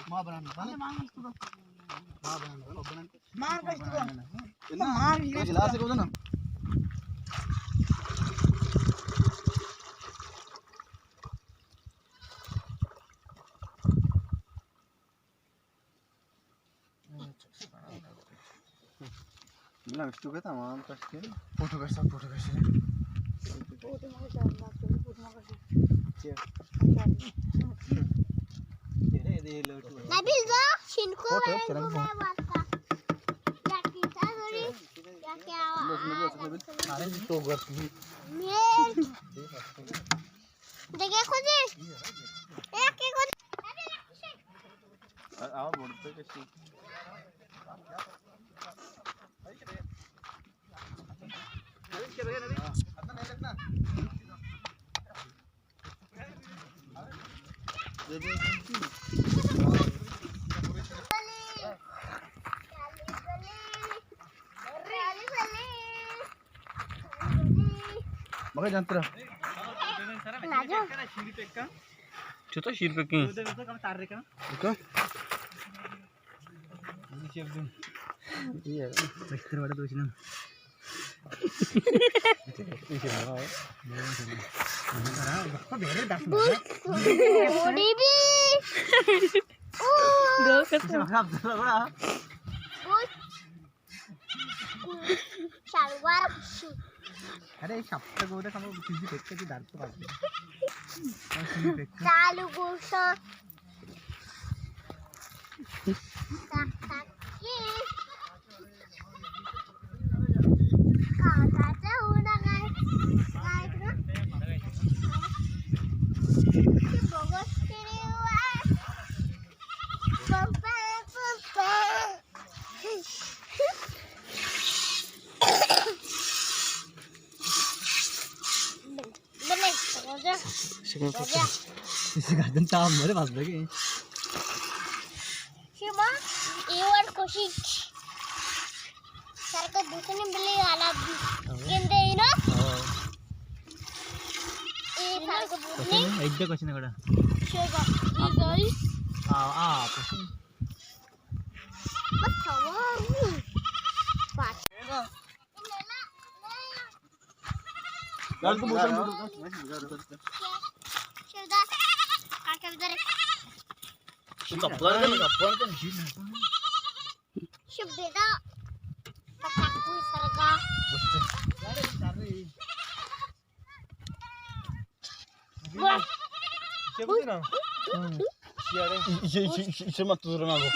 ما بنانا، بنانا۔ ما بنانا، بنانا۔ مار کا اشتغال۔ مار یہ تو گلاس کو دے نا۔ بلا اشتو کتا تمام کشتے۔ فوٹو کشتا، فوٹو کشتا۔ فوٹو مگا شرم نہ کرو، فوٹو مگا شرم۔ کیا؟ نبیل دا، شین کو فوٹو میں چلن موبائل واسطہ۔ یا کیسا ضروری؟ یا کیا؟ بس، بس، بس۔ ارے تو گس۔ میرے۔ دیکھے خود ہی۔ ایک کے خود۔ آ، آ، بڑھتے کشی۔ مگہ جنترا۔ چطور شیر پکیں؟ بوڑی بھی۔ شلوار پوشی۔ ارے، شپ تک گودا کم چیزی دیکھ کے درد تو۔ چالو گوشا۔ بلے، روزہ۔ شکر روزہ۔ اس گردن تام مرے بس بگے۔ شما، اے وڑ کوشش۔ سر کو دوسرے بلے والا بھی۔ ہاں۔ گندے ہی نا؟ ہاں۔ اے سر کو دوسرے۔ ایک دے کچھ نہ کڑا۔ شوگا، اے گائی۔ آ، آ، کچھ۔ بس سوار۔ پاس۔ ایشی ما تو زور نہ گو۔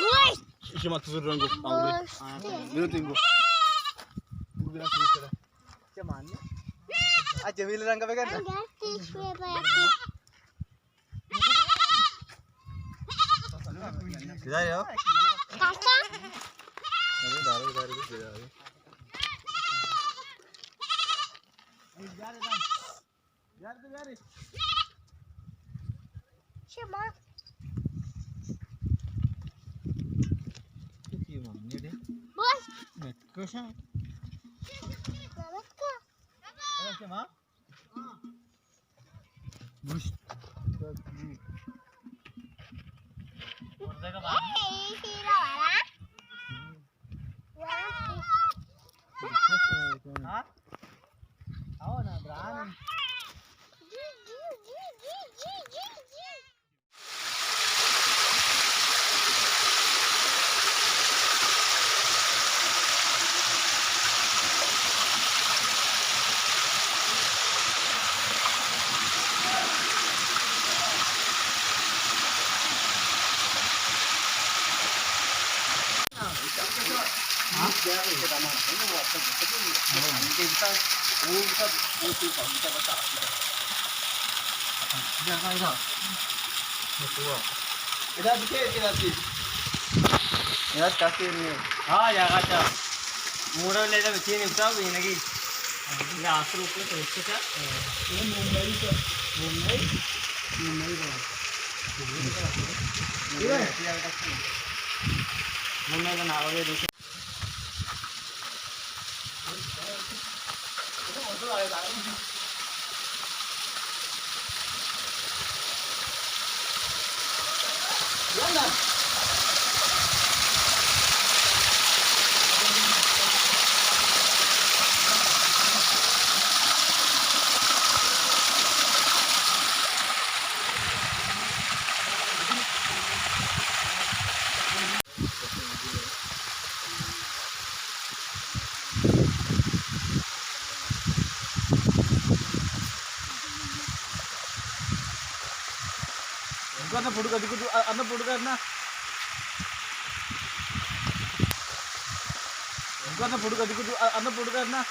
ایشی ما تو زور نہ گو۔ آ، جمیل رنگ بگن۔ کدھر ہے؟ ارے دارے، دارے، دارے۔ شما۔ بول۔ متکشا۔ متکا۔ شما۔ ہاں، جاگہ چا۔ موڑا لے دا بچے نے بتاؤ، یہ نگی۔ یہ آسر اوپر تو اس کے ساتھ۔ یہ ممبئی کا۔ ممبئی۔ ممبئی کا۔ ممبئی کا نام ہے، دیکھو۔ انگا نہ پھڑ گا، دیکھو تو، آ، آ نہ پھڑ گا نا۔ انگا نہ پھڑ گا، دیکھو تو، آ، آ نہ پھڑ گا نا۔